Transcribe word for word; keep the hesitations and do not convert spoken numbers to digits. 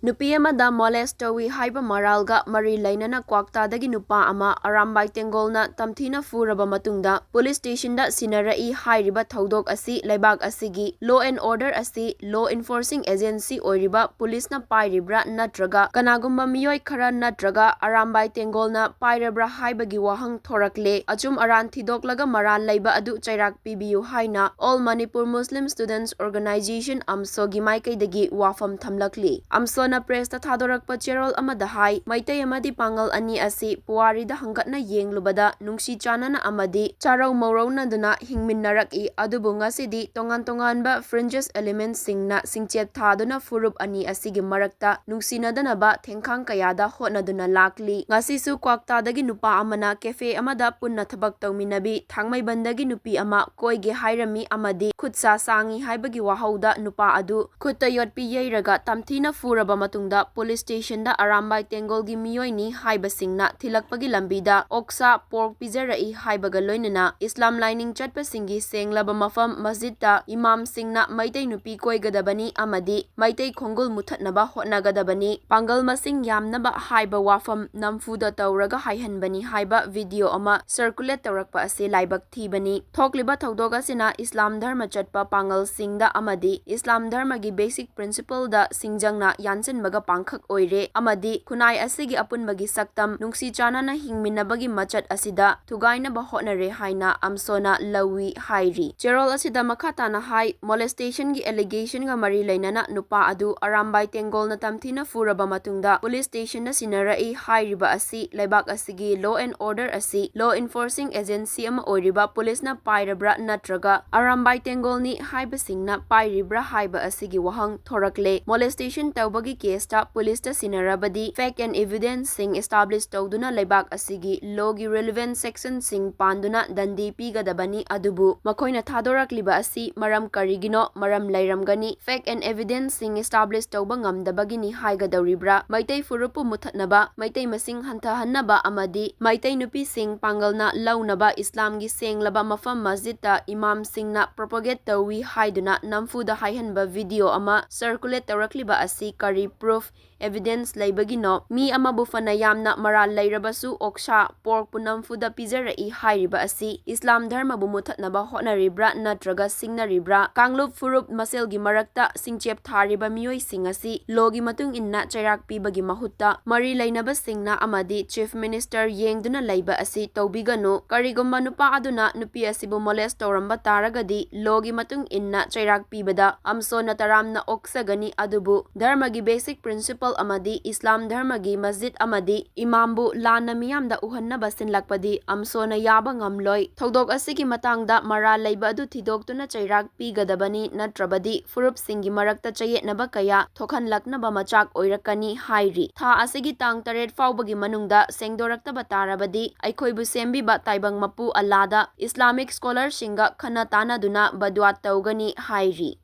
ꯅꯨꯄꯤ ꯑꯃꯗ molest ꯇꯧꯏ ꯍꯥꯏꯕ ꯃꯔꯥꯜꯒ ꯃꯔꯤ ꯂꯩꯅꯅ ꯀ꯭ꯋꯥꯛꯇꯥꯗꯒꯤ ꯅꯨꯄꯥ ꯑꯃ ꯑꯔꯥꯝꯕꯥꯏ ꯇꯦꯡꯒꯣꯜꯅ ꯇꯝꯊꯤꯅ ꯐꯨꯔꯕ ꯃꯇꯨꯡꯗ police stationꯗ ꯁꯤꯟꯅꯔꯛꯏ ꯍꯥꯏꯔꯤꯕ ꯊꯧꯗꯣꯛ ꯑꯁꯤ ꯂꯩꯕꯥꯛ ꯑꯁꯤꯒꯤ law and order ꯑꯁꯤ law enforcing agency ꯑꯣꯏꯔꯤꯕ policeꯅ ꯄꯥꯏꯔꯤꯕ꯭ꯔꯥ ꯅꯠꯇ꯭ꯔꯒ ꯀꯅꯥꯒꯨꯝꯕ ꯃꯤꯑꯣꯏ ꯈꯔ ꯅꯠꯇ꯭ꯔꯒ ꯑꯔꯥꯝꯕꯥꯏ ꯇꯦꯡꯒꯣꯜꯅ ꯄꯥꯏꯔꯕ꯭ꯔꯥ ꯍꯥꯏꯕꯒꯤ ꯋꯥꯍꯪ ꯊꯣꯔꯛꯂꯦ꯫ ꯑꯆꯨꯝ ꯑꯔꯥꯟ ꯊꯤꯗꯣꯛꯂꯒ ꯃꯔꯥꯜ ꯂꯩꯕ ꯑꯗꯨ ꯆꯩꯔꯥꯛ ꯄꯤꯕꯤꯌꯨ ꯍꯥꯏꯅ All Manipur Muslim Students Organisation, ꯑꯝꯁꯣꯒꯤ ꯃꯥꯏꯀꯩꯗꯒꯤ ꯋꯥꯐꯝ ꯊꯝꯂꯛꯂꯤ꯫ ꯑꯝꯁꯣꯅ pressꯇ ꯊꯥꯗꯣꯔꯛꯄ ꯆꯦꯔꯣꯜ ꯑꯃꯗ ꯍꯥꯏ, ꯃꯩꯇꯩ ꯑꯃꯗꯤ ꯄꯥꯡꯒꯜ ꯑꯅꯤ ꯑꯁꯤ ꯄꯨꯋꯥꯔꯤꯗ ꯍꯪꯒꯠꯅ ꯌꯦꯡꯂꯨꯕꯗ ꯅꯨꯡꯁꯤ ꯆꯥꯟꯅꯅ ꯑꯃꯗꯤ ꯆꯥꯔꯧ ꯃꯧꯔꯧꯅꯗꯨꯅ ꯍꯤꯡꯃꯤꯟꯅꯔꯛꯏ, ꯑꯗꯨꯕꯨ ꯉꯁꯤꯗꯤ ꯇꯣꯉꯥꯟ ꯇꯣꯉꯥꯟꯕ fringes elementsꯁꯤꯡꯅ ꯁꯤꯡꯆꯦꯠ ꯊꯥꯗꯨꯅ ꯐꯨꯔꯨꯞ ꯑꯅꯤ ꯑꯁꯤꯒꯤ ꯃꯔꯛꯇ ꯅꯨꯡꯁꯤꯅꯗꯅꯕ ꯊꯦꯡꯈꯥꯡ ꯀꯌꯥꯗ ꯍꯣꯠꯅꯗꯨꯅ ꯂꯥꯛꯂꯤ꯫ ꯉꯁꯤꯁꯨ ꯀ꯭ꯋꯥꯛꯇꯥꯗꯒꯤ ꯅꯨꯄꯥ ꯑꯃꯅ cafe ꯑꯃꯗ ꯄꯨꯟꯅ ꯊꯕꯛ ꯇꯧꯃꯤꯟꯅꯕꯤ ꯊꯥꯡꯃꯩꯕꯟꯗꯒꯤ ꯅꯨꯄꯤ ꯑꯃ ꯀꯣꯏꯒꯦ ꯍꯥꯏꯔꯝꯃꯤ ꯑꯃꯗꯤ ꯈꯨꯠ ꯁꯥ ꯁꯥꯡꯉꯤ ꯍꯥꯏꯕꯒꯤ ꯋꯥꯍꯧꯗ ꯅꯨꯄꯥ ꯑꯗꯨ ꯈꯨꯠꯇ ꯌꯣꯠꯄꯤ ꯌꯩꯔꯒ ꯇꯝꯊꯤꯅ ꯐꯨꯔꯕ ꯃꯇꯨꯡꯗ police stationꯗ ꯑꯔꯥꯝꯕꯥꯏ ꯇꯦꯡꯒꯣꯜꯒꯤ ꯃꯤꯑꯣꯏꯅꯤ ꯍꯥꯏꯕꯁꯤꯡꯅ ꯊꯤꯜꯂꯛꯄꯒꯤ ꯂꯝꯕꯤꯗ ꯑꯣꯛꯁꯥ, pork ꯄꯤꯖꯔꯛꯏ ꯍꯥꯏꯕꯒ ꯂꯣꯏꯅꯅ ꯏꯁꯂꯥꯝ ꯂꯥꯏꯅꯤꯡ ꯆꯠꯄꯁꯤꯡꯒꯤ ꯁꯦꯡꯂꯕ ꯃꯐꯝ ꯃꯁꯖꯤꯗꯇ ꯏꯃꯥꯝꯁꯤꯡꯅ ꯃꯩꯇꯩ ꯅꯨꯄꯤ ꯀꯣꯏꯒꯗꯕꯅꯤ ꯑꯃꯗꯤ ꯃꯩꯇꯩ ꯈꯣꯡꯒꯨꯜ ꯃꯨꯊꯠꯅꯕ ꯍꯣꯠꯅꯒꯗꯕꯅꯤ, ꯄꯥꯡꯒꯜ ꯃꯁꯤꯡ ꯌꯥꯝꯅꯕ ꯍꯥꯏꯕ ꯋꯥꯐꯝ ꯅꯝꯐꯨꯗ ꯇꯧꯔꯒ ꯍꯥꯏꯍꯟꯕꯅꯤ ꯍꯥꯏꯕ video ꯑꯃ circulate ꯇꯧꯔꯛꯄ ꯑꯁꯤ ꯂꯥꯏꯕꯛ ꯊꯤꯕꯅꯤ꯫ ꯊꯣꯛꯂꯤꯕ ꯊꯧꯗꯣꯛ ꯑꯁꯤꯅ ꯏꯁꯂꯥꯝ ꯙꯔꯃ ꯆꯠꯄ ꯄꯥꯡꯒꯜꯁꯤꯡꯗ ꯑꯃꯗꯤ ꯏꯁꯂꯥꯝ ꯙꯔꯃꯒꯤ basic principleꯗ ꯁꯤꯡꯖꯪꯅ ꯌꯥꯟꯁꯤꯟꯕꯒ ꯄꯥꯡꯈꯛ ꯑꯣꯏꯔꯦ ꯑꯃꯗꯤ ꯈꯨꯟꯅꯥꯏ ꯑꯁꯤꯒꯤ ꯑꯄꯨꯟꯕꯒꯤ ꯁꯛꯇꯝ, ꯅꯨꯡꯁꯤ ꯆꯥꯟꯅꯅ ꯍꯤꯡꯃꯤꯟꯅꯕꯒꯤ ꯃꯆꯠ ꯑꯁꯤꯗ ꯊꯨꯒꯥꯏꯅꯕ ꯍꯣꯠꯅꯔꯦ ꯍꯥꯏꯅ ꯑꯝꯁꯣꯅ ꯂꯧꯏ ꯍꯥꯏꯔꯤ꯫ ꯆꯦꯔꯣꯜ ꯑꯁꯤꯗ ꯃꯈꯥ ꯇꯥꯅ ꯍꯥꯏ, molestationꯒꯤ allegationꯒ ꯃꯔꯤ ꯂꯩꯅꯅ ꯅꯨꯄꯥ ꯑꯗꯨ ꯑꯔꯥꯝꯕꯥꯏ ꯇꯦꯡꯒꯣꯜꯅ ꯇꯝꯊꯤꯅ ꯐꯨꯔꯕ ꯃꯇꯨꯡꯗ police stationꯗ ꯁꯤꯟꯅꯔꯛꯏ ꯍꯥꯏꯔꯤꯕ ꯑꯁꯤ ꯂꯩꯕꯥꯛ ꯑꯁꯤꯒꯤ law and order ꯑꯁꯤ law enforcing agency ꯑꯃ ꯑꯣꯏꯔꯤꯕ policeꯅ ꯄꯥꯏꯔꯕ꯭ꯔꯥ ꯅꯠꯇ꯭ꯔꯒ ꯑꯔꯥꯝꯕꯥꯏ ꯇꯦꯡꯒꯣꯜꯅꯤ ꯍꯥꯏꯕꯁꯤꯡꯅ ꯄꯥꯏꯔꯤꯕ꯭ꯔꯥ ꯍꯥꯏꯕ ꯑꯁꯤꯒꯤ ꯋꯥꯍꯪ ꯊꯣꯔꯛꯂꯦ꯫ Molestation ꯇꯧꯕꯒꯤ caseꯇ policeꯇ ꯁꯤꯟꯅꯔꯕꯗꯤ fact and evidenceꯁꯤꯡ establish ꯇꯧꯗꯨꯅ ꯂꯩꯕꯥꯛ ꯑꯁꯤꯒꯤ lawꯒꯤ relevant sectionꯁꯤꯡ ꯄꯥꯟꯗꯨꯅ ꯗꯟꯗꯤ ꯄꯤꯒꯗꯕꯅꯤ, ꯑꯗꯨꯕꯨ ꯃꯈꯣꯏꯅ ꯊꯥꯗꯣꯔꯛꯂꯤꯕ ꯑꯁꯤ ꯃꯔꯝ ꯀꯔꯤꯒꯤꯅꯣ? ꯃꯔꯝ ꯂꯩꯔꯝꯒꯅꯤ꯫ Fact and evidenceꯁꯤꯡ establish ꯇꯧꯕ ꯉꯝꯗꯕꯒꯤꯅꯤ ꯍꯥꯏꯒꯗꯧꯔꯤꯕ꯭ꯔꯥ? ꯃꯩꯇꯩ ꯐꯨꯔꯨꯞꯄꯨ ꯃꯨꯊꯠꯅꯕ, ꯃꯩꯇꯩ ꯃꯁꯤꯡ ꯍꯟꯊꯍꯟꯅꯕ ꯑꯃꯗꯤ ꯃꯩꯇꯩ ꯅꯨꯄꯤꯁꯤꯡ ꯄꯥꯡꯒꯜꯅ ꯂꯧꯅꯕ ꯏꯁꯂꯥꯝꯒꯤ ꯁꯦꯡꯂꯕ ꯃꯐꯝ ꯃꯁꯖꯤꯗꯇ ꯏꯃꯥꯝꯁꯤꯡꯅ propagate ꯇꯧꯏ ꯍꯥꯏꯗꯨꯅ ꯅꯝꯐꯨꯗ ꯍꯥꯏꯍꯟꯕ video ꯑꯃ circulate ꯇꯧꯔꯛꯂꯤꯕ ꯑꯁꯤ ꯀꯔꯤ proof, evidence ꯂꯩꯕꯒꯤꯅꯣ? ꯃꯤ ꯑꯃꯕꯨ ꯐꯅ ꯌꯥꯝꯅ ꯃꯔꯥꯜ ꯂꯩꯔꯕꯁꯨ ꯑꯣꯛꯁꯥ, pork ꯄꯨ ꯅꯝꯐꯨꯗ ꯄꯤꯖꯔꯛꯏ ꯍꯥꯏꯔꯤꯕ ꯑꯁꯤ ꯏꯁꯂꯥꯝ ꯙꯔꯃꯕꯨ ꯃꯨꯊꯠꯅꯕ ꯍꯣꯠꯅꯔꯤꯕ꯭ꯔꯥ ꯅꯠꯇ꯭ꯔꯒ ꯁꯤꯡꯅꯔꯤꯕ꯭ꯔꯥ? ꯀꯥꯡꯂꯨꯞ ꯐꯨꯔꯨꯞ ꯃꯁꯦꯜꯒꯤ ꯃꯔꯛꯇ ꯁꯤꯡꯆꯦꯞ ꯊꯥꯔꯤꯕ ꯃꯤꯑꯣꯏꯁꯤꯡ ꯑꯁꯤ law ꯒꯤ ꯃꯇꯨꯡ ꯏꯟꯅ ꯆꯩꯔꯥꯛ ꯄꯤꯕꯒꯤ ꯃꯍꯨꯠꯇ ꯃꯔꯤ ꯂꯩꯅꯕꯁꯤꯡꯅ ꯑꯃꯗꯤ Chief Minister ꯌꯦꯡꯗꯨꯅ ꯂꯩꯕ ꯑꯁꯤ ꯇꯧꯕꯤꯒꯅꯨ꯫ ꯀꯔꯤꯒꯨꯝꯕ ꯅꯨꯄꯥ ꯑꯗꯨꯅ ꯅꯨꯄꯤ ꯑꯁꯤꯕꯨ molest ꯇꯧꯔꯝꯕ ꯇꯥꯔꯒꯗꯤ law ꯒꯤ ꯃꯇꯨꯡ ꯏꯟꯅ ꯆꯩꯔꯥꯛ ꯄꯤꯕꯗ ꯑꯝꯁꯣꯅ ꯇꯔꯥꯝꯅ ꯑꯣꯛꯆꯒꯅꯤ, ꯑꯗꯨꯕꯨ ꯙꯔꯃꯒꯤ basic principle ꯑꯃꯗꯤ ꯏꯁꯂꯥꯝ ꯙꯔꯃꯒꯤ ꯃꯁꯖꯤꯗ ꯑꯃꯗꯤ ꯏꯃꯥꯝꯕꯨ ꯂꯥꯟꯅ ꯃꯤꯌꯥꯝꯗ ꯎꯍꯟꯅꯕ ꯁꯤꯟꯂꯛꯄꯗꯤ ꯑꯝꯁꯣꯅ ꯌꯥꯕ ꯉꯝꯂꯣꯏ꯫ ꯊꯧꯗꯣꯛ ꯑꯁꯤꯒꯤ ꯃꯇꯥꯡꯗ ꯃꯔꯥꯜ ꯂꯩꯕ ꯑꯗꯨ ꯊꯤꯗꯣꯛꯇꯨꯅ ꯆꯩꯔꯥꯛ ꯄꯤꯒꯗꯕꯅꯤ, ꯅꯠꯇ꯭ꯔꯕꯗꯤ ꯐꯨꯔꯨꯞꯁꯤꯡꯒꯤ ꯃꯔꯛꯇ ꯆꯌꯦꯠꯅꯕ ꯀꯌꯥ ꯊꯣꯛꯍꯜꯂꯛꯅꯕ ꯃꯆꯥꯛ ꯑꯣꯏꯔꯛꯀꯅꯤ ꯍꯥꯏꯔꯤ꯫ ꯊꯥ ꯑꯁꯤꯒꯤ ꯇꯥꯡ ꯇꯔꯦꯠ ꯐꯥꯎꯕꯒꯤ ꯃꯅꯨꯡꯗ ꯁꯦꯡꯗꯣꯔꯛꯇꯕ ꯇꯥꯔꯕꯗꯤ ꯑꯩꯈꯣꯏꯕꯨ ꯁꯦꯝꯕꯤꯕ ꯇꯥꯏꯕꯪ ꯃꯄꯨ ꯑꯜꯂꯥꯗ Islamic scholar ꯁꯤꯡꯒ ꯈꯟꯅ ꯇꯥꯟꯅꯗꯨꯅ ꯕꯗꯨꯋꯥ ꯇꯧꯒꯅꯤ ꯍꯥꯏꯔꯤ꯫